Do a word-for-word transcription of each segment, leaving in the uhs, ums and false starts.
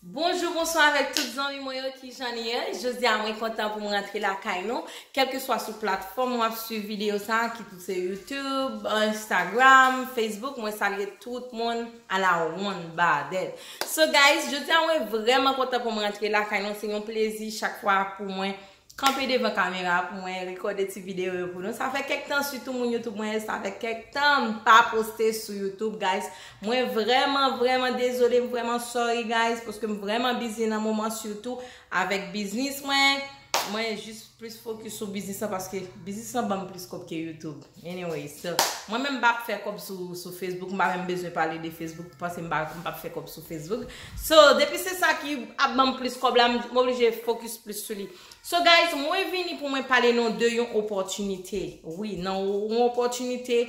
Bonjou, bonswa avèk tout zanmi mwen yo, kijan n ye? Jodi a mwen kontan pou mwen rantre lakay nou, kèlkeswa sou platfòm w ap swiv videyo sa, kit ou se YouTube, Instagram, Facebook, mwen salye tout moun a la one badèt. So guys, jodi a mwen vrèman kontan pou mwen rantre lakay nou, se yon plezi chak fwa pou mwen kanpe devan kamera pou mwen rekòde ti videyo yo pou nou. Sa fè kèk tan, sitou moun YouTube mwen, sa fè kèk tan m pa poste sou YouTube, guys. Mwen vrèman, vrèman dezole, m vrèman sorry, guys, paske m vrèman busy nan moman, sitou avèk biznis mwen. Mwen jis plis focus sou biznis lan paske biznis lan ban m plis kòb ke YouTube. Anyway, so, mwen menm m p ap fè kòb sou, sou Facebook, m pa menm bezwen pale de Facebook, paske m pa, m p ap fè kòb sou Facebook. So, depi se sa ki ap ban m plis kòb la, m, m oblije focus plis sou li. So guys, mwen vini pou mwen pale nou de yon opòtinite. Wi, nan yon opòtinite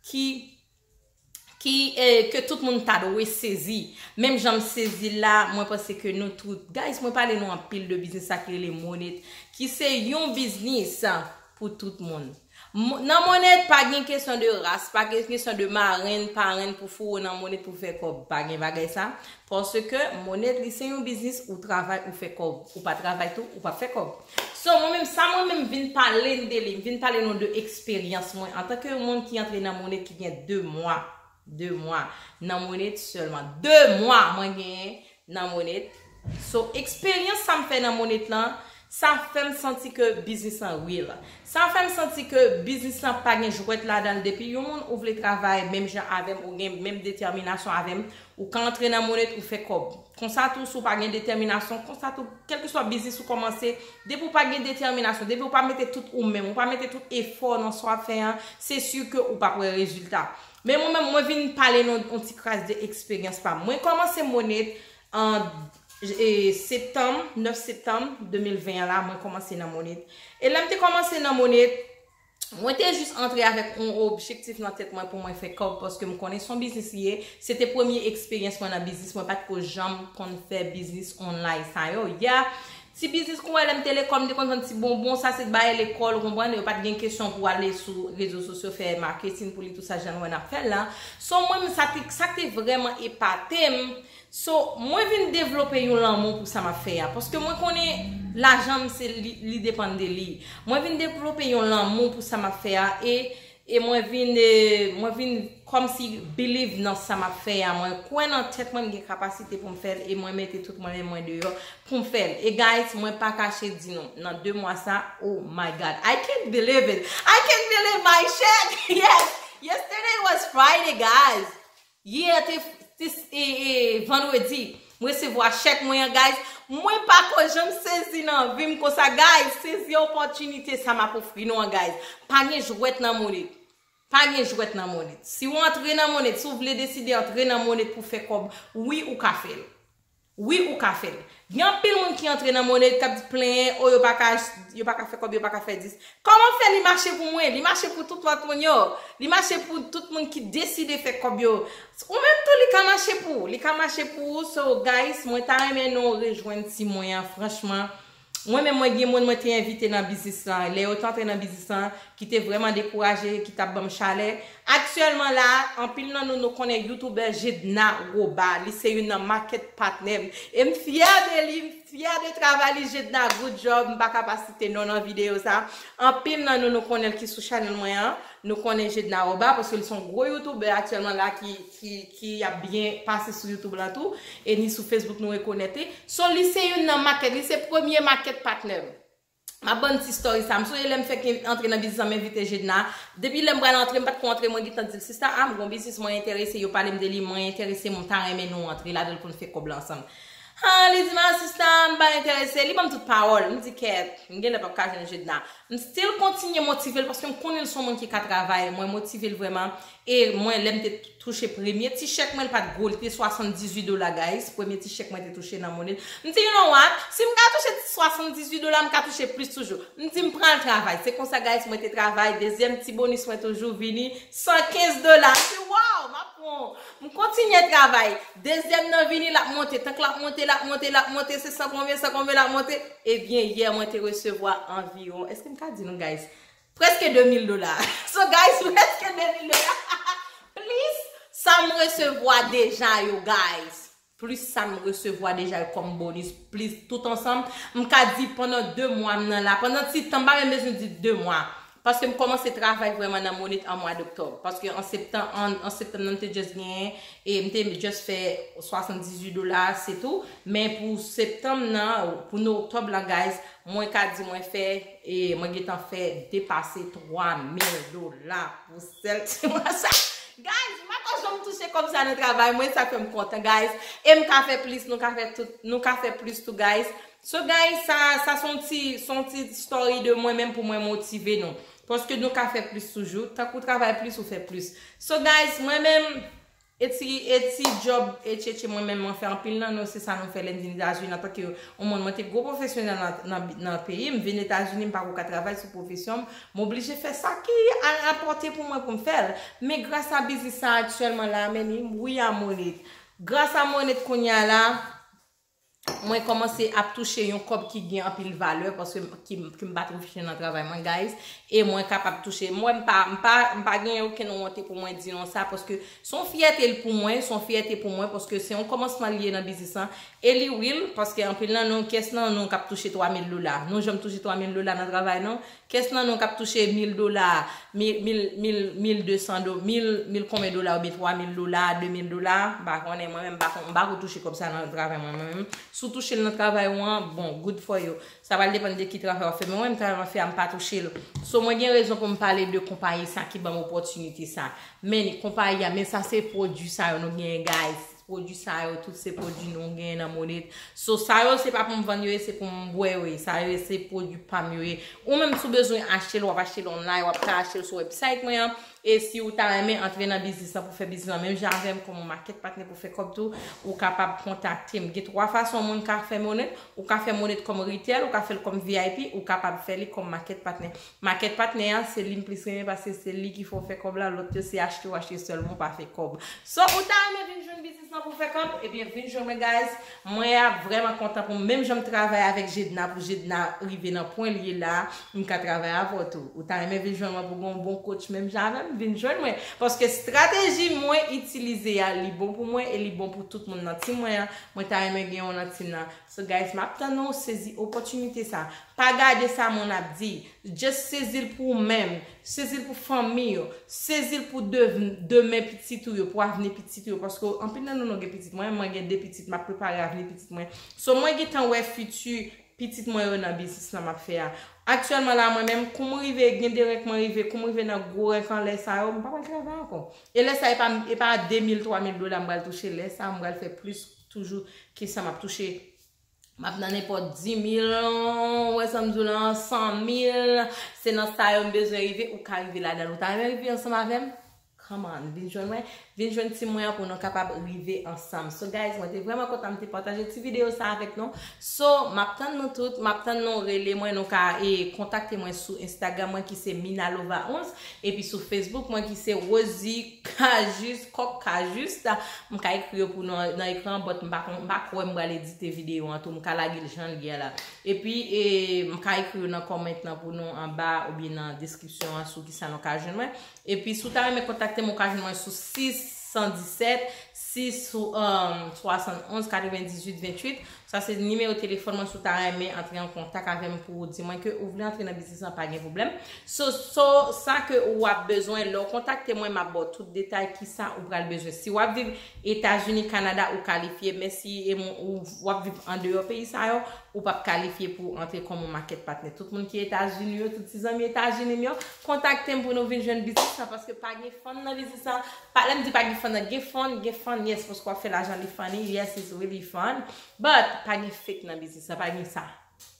ki, ki, eh, ke tout moun ta dwe sezi. Menm jan m sezi l la, mwen panse ke nou tout. Guys, mwen pale nou anpil de biznis sa ki rele Monet, ki se yon biznis pou tout moun. Mo-, nan Monet, pa gen kesyon de ras, pa gen kesyon de marenn, parenn pou foure nan Monet pou fè kòb. Pa gen bagay sa. Paske Monet, li se yon biznis, ou travay, ou fè kòb. Ou pa travay tou, ou p ap fè kòb. So, mwen menm, sa mwen menm vin pale n de li, m vin pale nou de eksperyans mwen antanke yon moun ki antre nan Monet ki gen de mwa, de mwa nan Monet sèlman. De mwa mwen genyen nan Monet. So, eksperyans sa m fè nan Monet lan, sa fè m santi ke biznis lan real. Sa fè m santi ke biznis lan pa gen jwèt ladan l. Depi yon moun ou vle travay menm jan avè m, ou gen menm detèminasyon avè m, ou ka antre nan Monet, ou fè kòb. Konsa tou, si w pa gen detèminasyon, konsa tou, kèlkeswa biznis ou kòmanse, depi w pa gen detèminasyon, depi w pa mete tout ou menm, ou pa mete tout efò nan sa w ap fè an, se si ke ou p ap wè rezilta. Men mwen menm, mwen vin pale nou yon ti kras de eksperyans pa m. Mwen kòmanse Monet an, e, septanm, nèf septanm de mil ven an la, mwen kòmanse nan Monet. E lè m te kòmanse nan Monet, mwen te jis antre avèk yon objektif nan tèt mwen pou mwen fè kòb, paske m konnen se yon biznis li ye. Se te premye eksperyans mwen nan biznis, mwen pa t ko janm konn fè biznis online sa yo. Ya, ti biznis kou wè lè m te lekòl, m te konn vann ti bonbon, sa se bay lekòl, ou konprann, yo pa t gen kesyon pou ale sou rezo sosyo fè maketin pou li, tout sa jan nou wè n ap fè l la. So, mwen, sa te, sa te vrèman epate m. So, mwen vin devlope yon lanmou pou sa m ap fè a. Paske mwen konnen lajan m, se li, li depann de li. Mwen vin devlope yon lanmou pou sa m ap fè a. E, e mwen vin, e, mwen vin kòmsi believe nan sa m ap fè a. Mwen kwè nan tèt mwen, m gen kapasite pou m fè l. E mwen mete tout mwayen mwen deyò pou m fè l. E guys, mwen pa kache di nou, nan de mwa sa, oh my God, I can't believe it. I can't believe my check. Yes, yesterday was Friday, guys. Yè te, te e, e, vandredi, m resevwa chèk mwen an, guys. Mwen pa ko janm sezi nan vi m konsa, guys. Sezi opòtinite sa m ap ofri nou an, guys. Pa gen jwèt nan Monet. Pa gen jwèt nan Monet. Si w antre nan Monet, si w vle deside antre nan Monet pou fè kòb, wi, ou ka fè l. Wi, ou ka fè l. Gen anpil moun ki antre nan Monet k ap di plenyen, o, yo pa ka, yo pa ka fè kòb, yo pa ka fè dis. Kòman fè li mache pou mwen? Li mache pou tout lòt moun yo. Li mache pou tout moun ki deside fè kòb yo. Ou menm tou, li ka mache pou ou. Li ka mache pou ou. So, guys, mwen ta renmen nou rejwenn ti mwen an, franchman. Mwen menm, mwen gen moun mwen te envite nan biznis lan. Lè yo te antre nan biznis lan, ki te vrèman dekouraje, ki t ap ban m chalè. Aktyèlman la, anpil nan nou, nou konnen youtubè Jedna Roba. Li se youn nan market partner m. E m fyè de li, m fyè de travay li, Jedna, good job. M pa ka pa site non nan videyo sa. Anpil nan nou, nou konnen l ki sou chanèl mwen an. Nou konnen Jedna Roba, paske li se yon gwo youtubè aktyèlman la ki, ki, ki ap byen pase sou YouTube lan tou. E ni sou Facebook nou rekonèt li. So, li se youn nan market, li se premye market partner m. M ap ban n ti story sa. M sonje lè m fèk antre nan biznis lan, m envite Jedna. Depi lè m pral antre, m pa t ko antre, mwen gentan di l, "Sista, a, m gon biznis, mwen enterese, yo pale m de li, mwen enterese, mwen ta renmen nou antre ladan l pou n fè kòb la ansanm." Ah, li di m, "A, sista, m pa enterese." Li ban m tout pawòl. M di, "Kèt, m genlè p ap ka jwenn Jedna." M still kontinye motive l paske m konnen l se yon moun ki ka travay. Mwen motive l vrèman. E mwen, lè m te touche premye ti chèk mwen, li pa t gwo, li te swasanndizuit dola, guys. Premye ti chèk mwen te touche nan Monet. M di, "You know what? Si m ka touche swasanndizuit dola, m ka touche plis toujou." M di, "M pral travay." Se konsa, guys, mwen te travay. Dezyèm ti bonis mwen toujou vini, san kenz dola. M di, "Wow, m ap pran." M kontinye travay. Dezyèm nan vini, l ap monte. Tank l ap monte, l ap monte, l ap monte. Se san konbyen, san konbyen l ap monte. Ebyen, yè, mwen te resevwa anviwon, èske m ka di nou, guys? Prèske de mil dola. So, guys, prèske de mil dola. Plis sa m resevwa deja yo, guys. plis sa m resevwa deja yo kòm bonis, plis tout ansanm, m ka di pandan de mwa m nan la, pandan ti tan, m pa menm bezwen di de mwa. Paske m kòmanse travay vrèman nan Monit an mwa doktòb. Paske an septanm, an, an septanm nan, m te just genyen, e m te just fè swasanndizuit dola, se tou. Men pou septanm nan, pou nou oktòb la, guys, mwen ka di mwen fè, e mwen gentan fè depase twa mil dola pou sèl ti mwa sa. Guys, m pa konn jan m touche kòb sa nan travay mwen, sa fè m kontan, guys. E m ka fè plis, nou ka fè tout, nou ka fè plis tou, guys. So, guys, sa, sa se yon ti, se yon ti story de mwen menm pou mwen motive nou. Paske nou ka fè plis toujou. Tank ou travay plis, ou fè plis. So, guys, mwen menm, e ti, e ti job, e tchetche, mwen menm, mwen fè anpil nan nou, se sa nou fè lè n vin Etazini antanke yon moun, mwen te gwo pwofesyonèl nan, nan, nan peyi m, vin Etazini, m pa ko ka travay sou pwofesyon m, m oblije fè sa ki al apòte pou mwen pou m fè l. Men gras a biznis sa aktyèlman la, men wi a Monit. Gras a Monit kounye a la, mwen kòmanse ap touche yon kòb ki gen anpil valè, paske ki, ki m pa touche nan travay mwen, guys, e mwen kapab touche. Mwen, m pa, m pa, m pa gen okenn wonte pou mwen di nou sa, paske se yon fyète l pou mwen, se yon fyète pou mwen, paske se yon kòmansman li ye nan biznis lan. E li real, paske anpil nan nou, kiyès nan nou k ap touche twa mil dola? Nou janm touche twa mil dola nan travay nou? Kiyès nan nou k ap touche mil dola, mil, mil, mil, mil de san do-, mil, mil konbyen dola oubyen twa mil dola, de mil dola? M pa konnen, mwen menm, m pa kon-, m pa ko touche kòb sa nan travay mwen, mwen menm. Si w touche l nan travay ou an, bon, good for you. Sa pral depann de ki travay w ap fè. Men mwen menm, travay mwen fè a, m pa touche l. So, mwen gen rezon pou m pale de konpayi sa ki ban m opòtinite sa. Men konpayi a, men sa se pwodui sa yo nou genyen, guys. Pwodui sa yo, tout se pwodui nou genyen nan Monit. So, sa yo, se pa pou m vann yo ye, se pou m bwè yo ye. Sa yo, se pwodui pa m yo ye. Ou menm, si w bezwen achte l, w ap achte l online, w ap ka achte l sou website mwen an. E si w ta renmen antre nan biznis lan pou fè biznis lan menm jan avè m, kòm yon market partner pou fè kòb tou, ou kapab kontakte m. Gen twa fason moun ka fè Monit. Ou ka fè Monit kòm retail, ou ka fè l kòm V I P, ou kapab fè li kòm market partner. Market partner an, se li m plis renmen paske se li ki fè w fè kòb la, lòt yo se achte w achte sèlman, ou pa fè kòb. So, ou ta renmen vin jwenn biznis lan pou fè kòb? Ebyen, vin jwenn mwen, guys. Mwen ap vrèman kontan pou menm jan m travay avèk Jedna, pou Jedna rive nan pwen li ye la, m ka travay avè w tou. Ou ta renmen vin jwenn mwen pou gen yon bon coach menm jan avè m? Vin jwenn mwen. Paske estrateji mwen itilize a, li bon pou mwen e li bon pou tout moun nan team mwen an. Mwen ta renmen gen yon nan team nan. So, guys, m ap tann nou sezi opòtinite sa. Pa gade sa moun ap di. Just sezi l pou ou menm. Sezi l pou fanmi w. Sezi l pou dev-, demen pitit ou yo, pou avni pitit ou yo. Paske anpil nan nou, nou gen pitit. Mwen, mwen gen de pitit, m ap prepare avni pitit mwen. So, mwen gentan wè fiti pitit mwen yo nan biznis lan m ap fè a. Aktyèlman la, mwen menm, kou m rive, gen de rank mwen rive, kou m rive nan gwo rank anlè sa yo, m pa pral travay ankò. E lè sa, e pa, e pa de mil, twa mil dola m pral touche. Lè sa, m pral fè plis toujou ke sa m ap touche. M ap nan nenpòt dis mil, ou wè sa m di w lan, san mil, se nan sa yo m bezwen rive, ou ka rive ladan l. Ou ta renmen rive ansanm avè m? Come on, vin jwenn mwen, vin jwenn team mwen an pou nou kapab rive ansanm. So, guys, mwen te vrèman kontan m te pataje ti videyo sa avèk nou. So, m ap tann nou tout, m ap tann nou rele mwen, nou ka, e, kontakte mwen sou Instagram mwen ki se Minalova onze, epi sou Facebook mwen ki se Rosie Cajus, Kòk Cajus. M ka ekri yo pou nou nan ekran, but m pa kon-, m pa kwè m pral edite videyo an tou, m ka lage l jan l ye a la. Epi, e, m ka ekri yo nan comment lan pou nou anba oubyen nan deskripsyon an sou kisa nou ka jwenn mwen. Epi, si w ta renmen kontakte m, ou ka jwenn mwen sou sis san disèt, sis, um, swasannonz, katrevendizuit, venntuit. Sa se nimewo telefòn mwen, si w ta renmen antre an kontak avè m pou w di mwen ke ou vle antre nan biznis lan, pa gen pwoblèm. So, so, sa ke w ap bezwen, lè w kontakte mwen, m ap ba w tout detay kisa ou pral bezwen. Si w ap viv Etazini, Kanada, ou kalifye, men si e m-, ou, w ap viv andeyò peyi sa yo, ou p ap kalifye pou w antre kòm yon market partner. Tout moun ki Etazini yo, tout ti zanmi Etazini m yo, kontakte m pou nou vin jwenn biznis lan, paske pa gen fun nan biznis lan. Pa, lè m di pa gen fun nan, gen fun, gen fun, yes, paske w ap fè lajan, li funny, yes, it's really fun, but pa gen fake nan biznis lan, pa gen sa.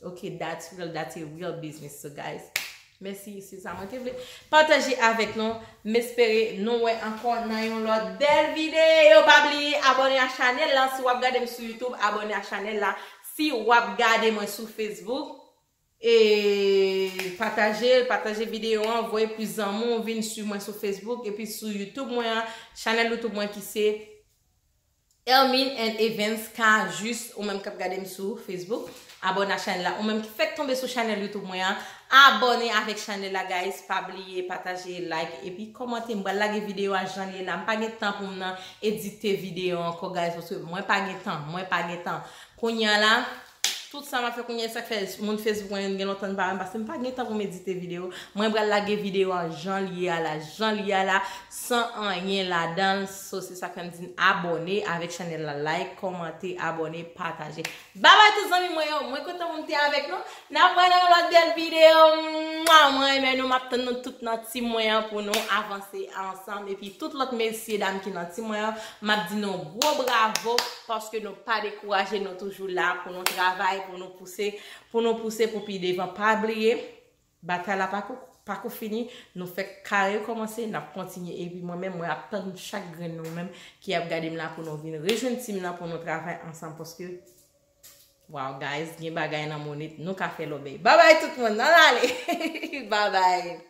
Ok, that's real, that's a real business, so guys. Mèsi, se sa mwen te vle pataje avèk nou. M espere nou wè ankò nan yon lòt bèl videyo. Pa bliye abòne a chanèl la. Si w ap gade m sou YouTube, abòne a chanèl la. Si w ap gade mwen sou Facebook, e pataje, pataje videyo an, voye plis zanmi w, vin swiv mwen sou Facebook, epi sou YouTube mwen an, chanèl YouTube mwen ki se Elmine and Evans K, jis ou menm k ap gade m sou Facebook. Abòne a chanèl la. Ou menm ki fèk tonbe sou chanèl YouTube mwen an, abòne avèk chanèl la, guys. Pa bliye pataje, like, epi kòmante. M pral lage videyo a jan li ye la. M pa gen tan pou m nan edite videyo ankò, guys, paske mwen pa gen tan. Mwen pa gen tan. Kounye a la, tout sa m ap fè kounye a, sa k fè moun Facebook mwen gen lontan n pa wè m, paske m pa gen tan pou m edite videyo. Mwen pral lage videyo a jan li ye a la, jan li ye a la, san anyen ladan l. So, se sa k fè m di n abòne avèk chanèl la, like, kòmante, abòne, pataje. Babay tout zanmi mwen yo, mwen kontan pou m te avèk nou. N ap wè nan yon lòt bèl videyo. Mwa, mwen renmen nou, m ap tann nou tout nan tim mwen an pou nou avanse ansanm. Epi tout lòt mesye dam ki nan tim mwen an, m ap di nou gwo bravo paske nou pa dekouraje, nou toujou la pou nou travay, pou nou pouse, pou nou pouse pou pi devan. Pa bliye, batay la pako, pako fini, nou fèk ka rekòmanse, n ap kontinye. Epi mwen menm, mwen ap tann chak grenn nou menm ki ap gade m la pou nou vin rejwenn tim nan pou nou travay ansanm paske, wow, guys, gen bagay nan monet, nou ka fè lòbèy. Babay tout moun, n al ale. Babay.